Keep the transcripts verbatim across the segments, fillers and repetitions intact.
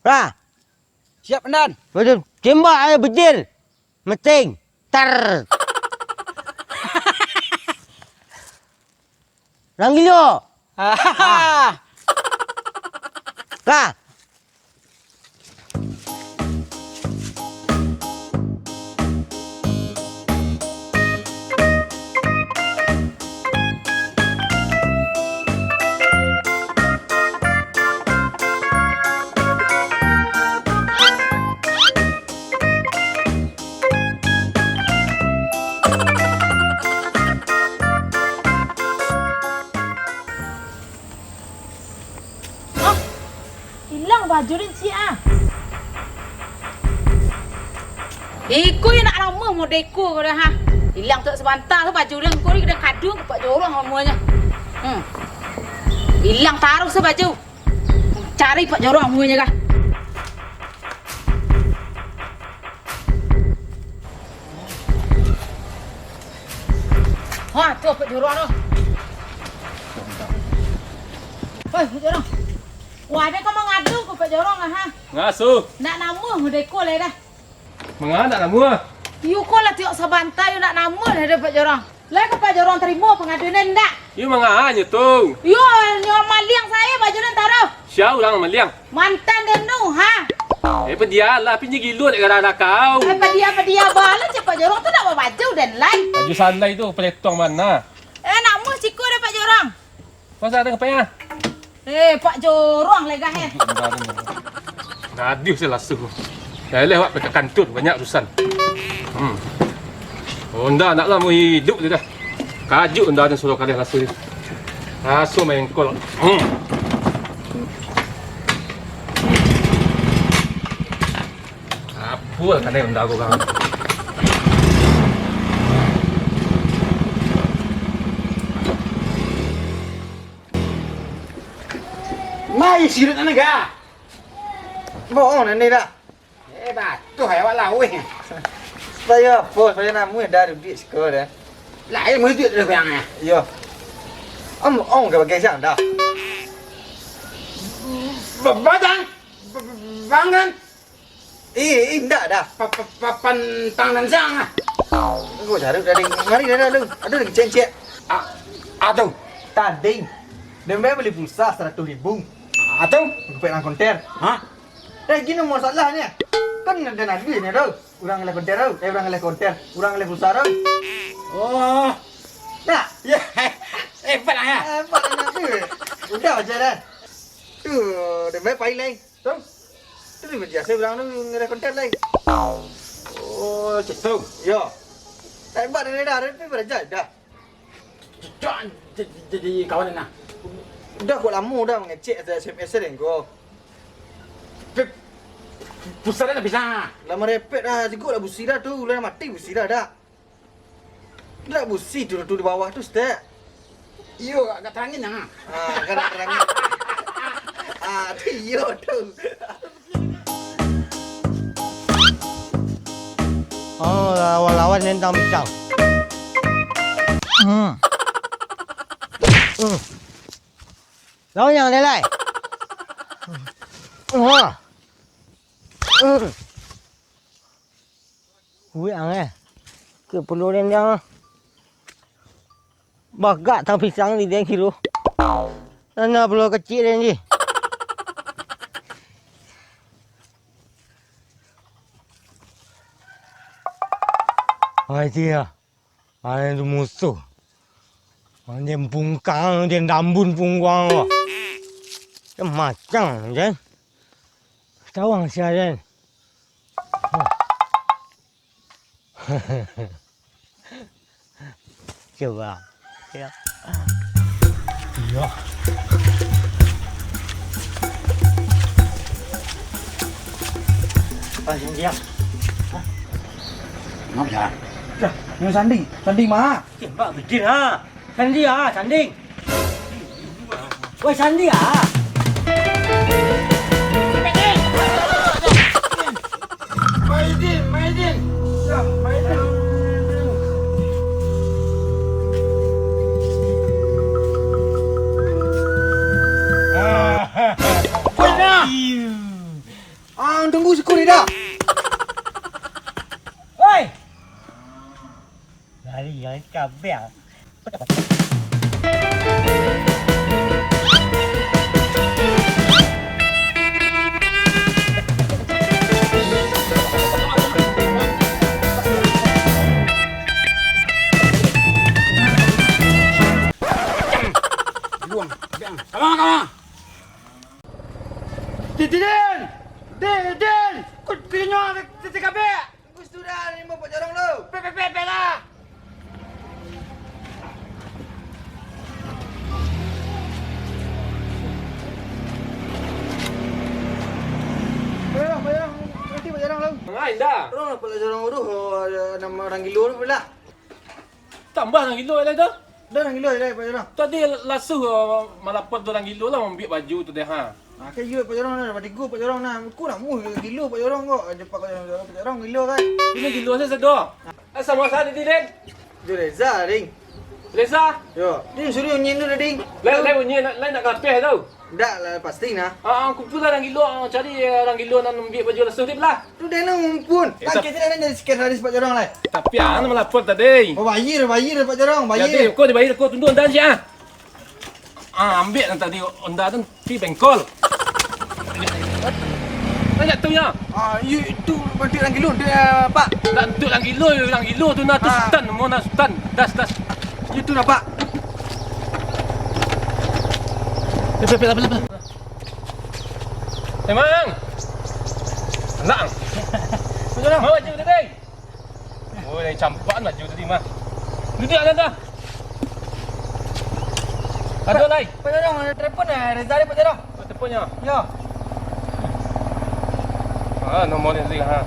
Ka. Siap, Komandan. Waduh, tembak aja, bejer. Meting. Tar. Urang gilo. Ah. Ka. Ah, ilang baju den ciek ah. Iko yo nak lamo modeko ko dah ha. Ilang tu sabanta tu baju den ko ni den kaduang Pak Jorong lamonyo. Hmm. Ilang taruih se baju. Cari Pak Jorong lamonyo kah. Ha, tu Pak Jorong tu. Oi, Pak Jorong. Wah, ado ka mangadu ko Pak Jorong ah, ha. Ngaso? Ndak namuah modeko lai dah. Manga ndak namuah? Iyo ko lah tiok sabanta yo ndak namuah lai dah Pak Jorong. Lai ka Pak Jorong tarimo pangaduan den ndak? Iyo manga nyo tu? Iyo, nyo maliang sae Pak Jorong taruih. Sia urang maliang? Mantan den tu, ha. Eh, padialah, tapi nyo gilo dek gara-gara kau. Eh, padia, padia bala cek Pak Jorong tu nak babaju den lai. Baju salai tu, peletong bana. Eh, nak muah siko deh Pak Jorong. Masa ada kepengah? Eh, Pak Jorong legah eh. Nadiu se lasuh. Dah leh awak pai ka kantor, banyak urusan. Hmm. Honda nak lah mau hidup tu dah. Kajuk Honda ni suruh kalian lasuh ni. Lasuh main kol. Hmm. Apo lah kadai Honda ko kan. Mai siruik nan ga. Bohong nan ni dah. Eh, batuah awak laweh. Supayo apo? Supayo namuah dah duduak siko dah. Lain murid tu dah bayang eh. Iyo. Om, om ka bagai siang dah. Ba-, batang. Ba-, ba-, bangun. Eh, eh, indak dah. Pa-, pa-, papan tangan siang ah. Aku cari tadi. Mari dah, dah, dah. Aduh, lagi cek-cek. Ah, ah, tu. Tading. Dia main beli pulsa seratus ribu. Ah, tu. Aku pek nang konter. Hah? Eh, gini masalahnyo. Kan ado naduih ni tu. Urang ngaleh konter tu. Eh, urang ngaleh konter. Urang ngaleh pulsa tu. Oh. Nah. Ya. Hebat lah ya. Hebat lah tu. Udah aja dah. Tu, dia main pai lain. Tu. Tu dia biasa urang tu ngaleh konter lain. Oh, cesok. Yo. Hebat ni dah, tapi baraja dah. Cocok jadi, jadi kawan nah. Udah kok lamo dah mangecek S M S den ko. Pe-, pulsa dah bisa. Lah marepet dah, jigok lah busi dah tu, lah mati busi dah, dah. Dak busi tu, tu di bawah tu, Stek. Iyo, agak terangin nah. Ah, agak terangin. Ah, tu iyo tu. Oh, lawan-lawan nentang pisang. Hmm. Hmm. Lawan yang lelai. Hmm. Hmm. Kuik ang eh. Kuik pulo den jang ah. Bagak tang pisang di den kiro. Nana pulo kecik den ji. Ai dia. Ai tu musuh. Anjing pungkang, anjing dambun pungguang tu. Macam-macam, anjing. Tawang sia den. Cuba. Ya. Iya. Ah, yang dia. Ngapa ya? Dah, yang sanding, sanding mah. Tembak bedil ha. Sanding ah, sanding. Woi, sanding ah. Maidin, Maidin. Ya, Maidin. Woi, nah. Tunggu siko deh dah. Oi! Lari yang kabel. Buang, buang. Kama, kama. Didin! Didin! Kok tinyo titik kabeh? Bagus tu dah, limo Pak Jorong tu. Pe, pe, pe, pe lah. Pak Jorong, Pak Jorong, nanti Pak Jorong lah. Mangai dah. Jorong lah, Pak Jorong tu, oh, ada nama orang gilo tu lah. Tambah urang gilo lai tu. Dah urang gilo lai, Pak Jorong. Tadi lasuah, uh, malapor tu urang gilo lah maambiak baju tu deh, ha. Ah, kan iyo, Pak Jorong, dah batigo, Pak Jorong, nah. Ko namuah gilo, Pak Jorong, ko. Aja Pak Jorong, Pak Jorong gilo, kan. Iko gilo se sado. Eh, samo asa tadi, Den? Jo Reza, ding. Reza? Yo. Dia suruh unyi tu, ding. Lai, lai unyi, lai, lai nak kapeh tu. Ndak lah, pasti nah. Ah, ah, kumpulah urang gilo, ah, cari, eh, urang gilo nan ambiak baju lasuah tu lah. Tu dia nan ngumpul. Eh, tap- Bangkit sini, nan jadi sekretaris Pak Jorong lah. Tapi, ah, nan malapor tadi. Oh, bayar, bayar Pak Jorong, bayar. Jadi, ko dibayar, ko tunduak Honda se, ah. Ah, ambiak nan tadi Honda tu, pi bengkol. Banyak tu, ya. Ah, iyo, itu bantuak urang gilo, dia, Pak. Tak bantuak urang gilo, urang gilo tu nah, tu Ah. Sutan, namo nah Sutan. Das, das. Itu nah, Pak. Peh, peh, peh, peh, peh. Emang. Nak. Sudah lah. Mau aja udah, deh. Oh, lai campak baju tadi mah. Duduak lah dah. Ado lai. Pak Jorong, ada telepon eh, Reza ni, Pak Jorong. Oh, teleponnyo. Yo. Ah, nomor ni tadi, ha.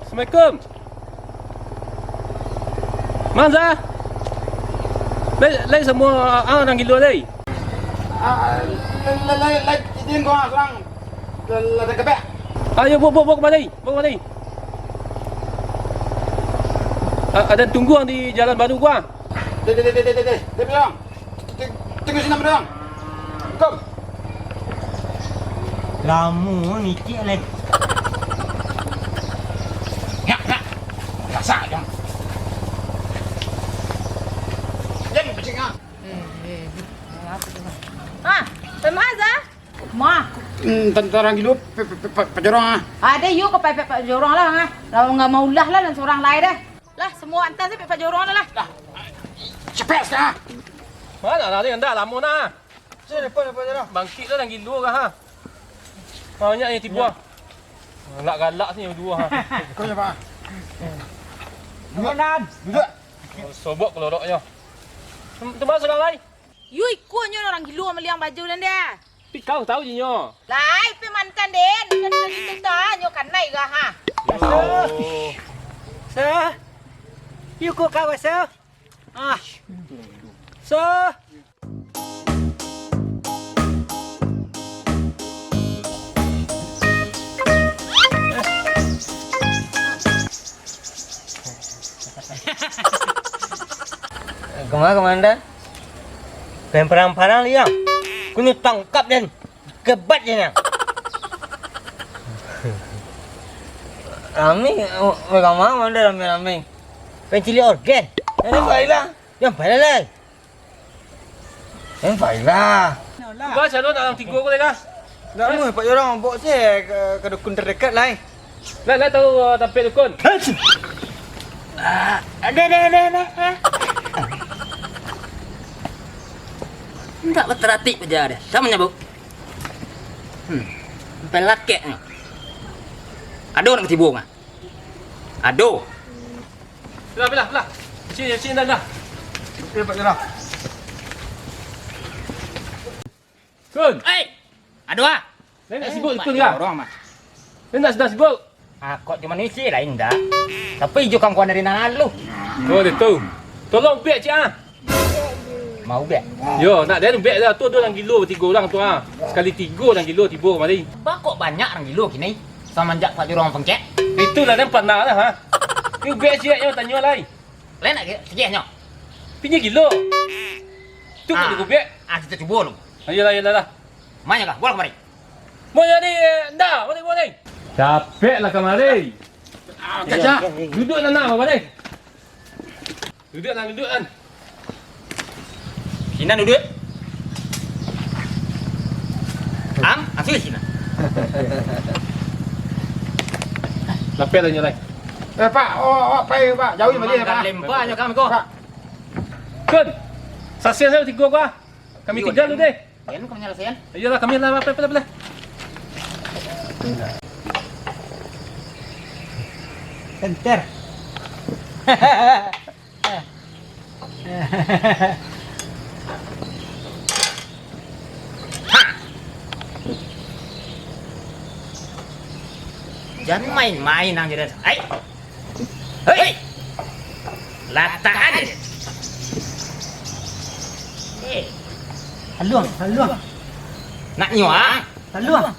Assalamualaikum. Manza. Lai, lai samo, ah, urang gilo lai. Ah, lai, lai, lai, lai, izin ko, ah, surang. Lah, lah, dah kebek. Ayo, bawa, bawa, bawa ka balai. Bawa ka balai. A-, ada tunggu di jalan baru ko, ah. Deh, deh, deh, deh, deh, deh. Deh, bilang. Tunggu sini, bilang. Kom. Lamo ni, cik, leh. Nyak, nyak. Rasak, jang. Jang, kucing, ah. Eh, eh, eh, apa tu, ah? Ah, Mak Manza? Ma. Hmm, tantang urang gilo, pe-, pe-, pe-, pe-, Pak Jorong, ah. Ado iyo ka pepek Pak Jorong lah, ah. Lah, ndak mau ulah lah, nan surang lai deh. Lah, samo antaan se pek Pak Jorong lah, lah. Lah, capek sakali, ah. Ma lah, lah, lamo nah. Sini, depan, Pak Jorong. Bangkik lah, urang gilo kah, ha? Banyak ni tibo. Galak-galak sini duo, ha. Kau ya, Pak. Duduk. Duduak. Sobok keloroknyo. Tu, tu ma surang lai? Yo, iko nyo urang gilo maliang baju den, deh. Tapi kau tahu ji nyo? Lai, pi mantan den, kan tadi tu tanyo kanai gah, ha. Yo. Sa, yu ko kawa, sa. Ah. Sa. Kama, Komandan? Pen parang-parang liang. Kuni tangkap den. Kebat je nyo. Rami, oh, kama, Komandan, rami-rami. Pen cili orgen. Jan pai lah. Jan pai lah lai. Jan pai lah. Ba, calo nak dalam tigo ko lai lah. Ndak amuah, Pak Jorong, baok se ka, ka dukun terdekat lai. Lai, lai tahu, uh, tampek dukun? Ah, ado, ado, ado, ado. Ah. Ndak bataratik paja deh. Samo nyo, Bu. Hmm. Sampai lakek ni. Ado nak tibo mah. Ado. Pilah, pilah, pilah. Sini, sini dah, dah. Okey, Pak Jorong. Kun. Eh, ado ah. Lai nak sibuk, Kun, kah? Jorong mah. Lai nak sadang sibuk? Ah, kok cuma isi lain dah. Tapi ijo kawan-kawan dari nan lalu. Oh, itu. Tolong piak cik ah. Mau bek? Yo, nak den bek dah tu, ado urang gilo tigo urang tu ah. Sakali tigo urang gilo tibo kamari. Ba kok banyak urang gilo kini? Samanjak Pak Jorong pangkek? Itulah den panah lah ha. Yu bek siak nyo tanyo lai. Lai nak ke? Sikeh nyo. Pinyo gilo. Tu kok digubek. Ah, kito cubo lu. Ayolah, ayolah lah. Manyo kah? Bawa kamari. Kau jadi, eh, nda, balik, balik. Capek lah kamari. Ah, kaca. Duduk nak, nak, balik. Duduk nak, duduk kan. Sinan duduk. Ang, asli sinan. Lapeh lah nyo lai. Eh, Pak, awak, awak pai, Pak. Jauah baliak, Pak. Lempa nyo kami ko. Pak. Kun, sasian sajo tigo ko ah. Kami tigo tinggal dulu deh. Jan kami nyalasian. Iyolah, kami lah, apa, apa, apa lah. Enter. Jan main-main ang jadi. Ai. Hei. Latakan. Eh. Haluang, haluang. Nak nyo ah? Haluang.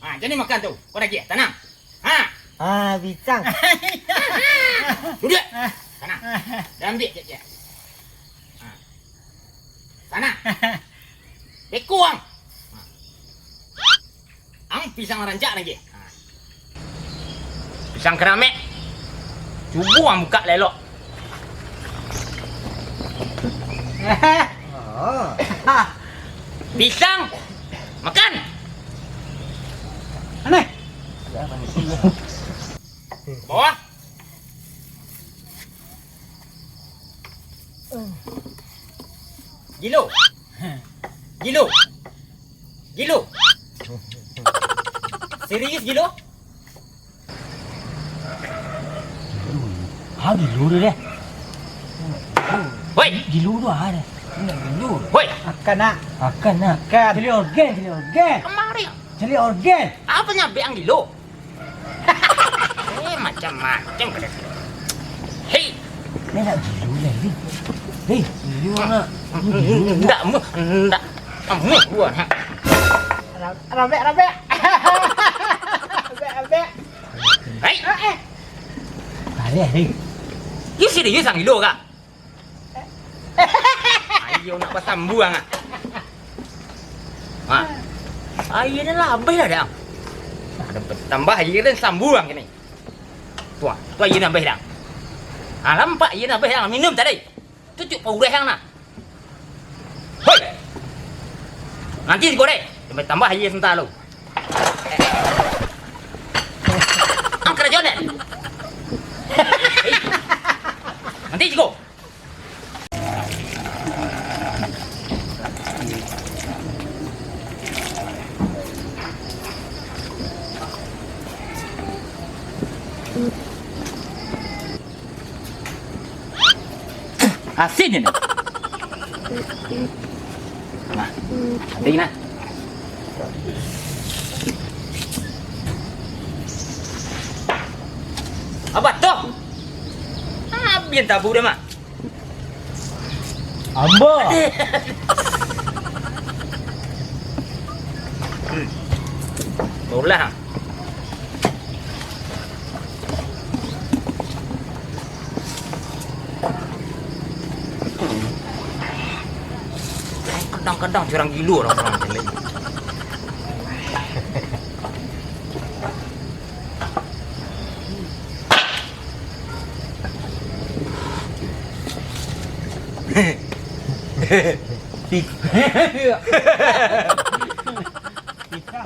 Ah, jadi makan tu. Kau dah giah, tanang. Ha. Ah, pisang. Duduk. Tanang. Dah ambil je, je. Ha. Sana. Beko ang. Ha. Ang pisang rancak lagi. Ha. Pisang keramek. Cubo ang buka lelok. Oh. Pisang. Makan. Aneh. Bawah. Gilo. Gilo. Gilo. Serius gilo? Ha, gilo tu deh. Woi. Gilo tu ha deh. Gilo. Woi. Akan nak. Akan nak. Akan. Cari organ, cari organ. Kemari. Cari organ. Apa nyabik ang gilo? Eh, macam-macam kau dah. Hei. Ni nak gilo lah ni. Hei, gilo nak. Ndak mu, ndak. Kamu gua, ha. Ra-, rabek, rabek. Rabek, rabek. Hei. Ah, eh. Bareh, hei. You serius ang gilo kah? Aia nak basambuang ah. Ha. Aia ni lah abih lah dah. Tambah aia ni sambuang kini. Tu ah, tu aia ni abih dah. Ha, nampak aia ni abih dah minum tadi. Tu cuk paureh ang nah. Hoi. Nanti siko deh. Tambah, tambah aia sebentar lu. Ang karajo ni. Hei. Nanti siko. Asin ini. Nah, nanti nah. Apa tuh? Habis tabu dah, Mak. Ambo. Hmm. Barulah. Kadang-kadang curang gilo orang-orang macam ni.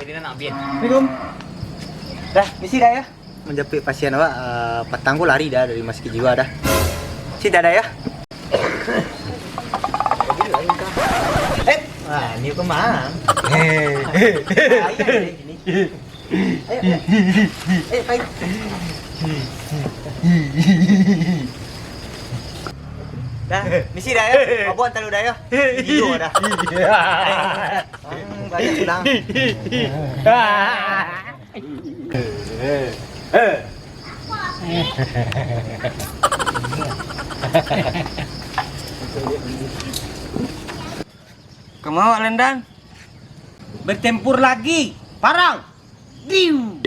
Jadi nak bian. Assalamualaikum. Dah, misi dah ya? Manjapik pasien awak, eh, patang ko lari dah dari rumah sakit jiwa dah. Sida dah ya? Eh, ah, ni kemang. Eh. Ah, iya, iya, gini. Ayo, ayo. Ayo, pai. Dah, misi dah ya. Mabok talu dah ya. Gilo dah. Hmm, banyak pulang. Kemawak lendang. Bertempur lagi. Parang. Diu.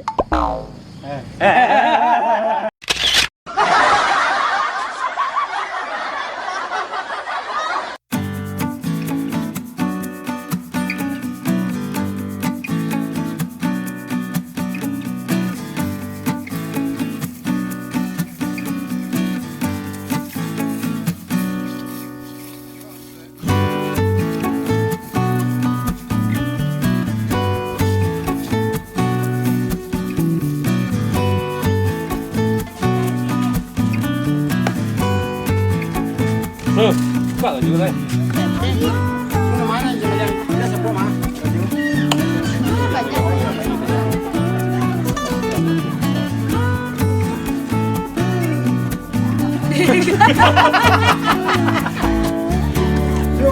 Yo,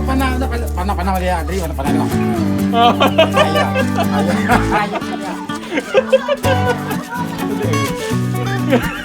panah, panah, panah, panah dia, Adri, panah, panah dia. Ayo, ayo, ayo.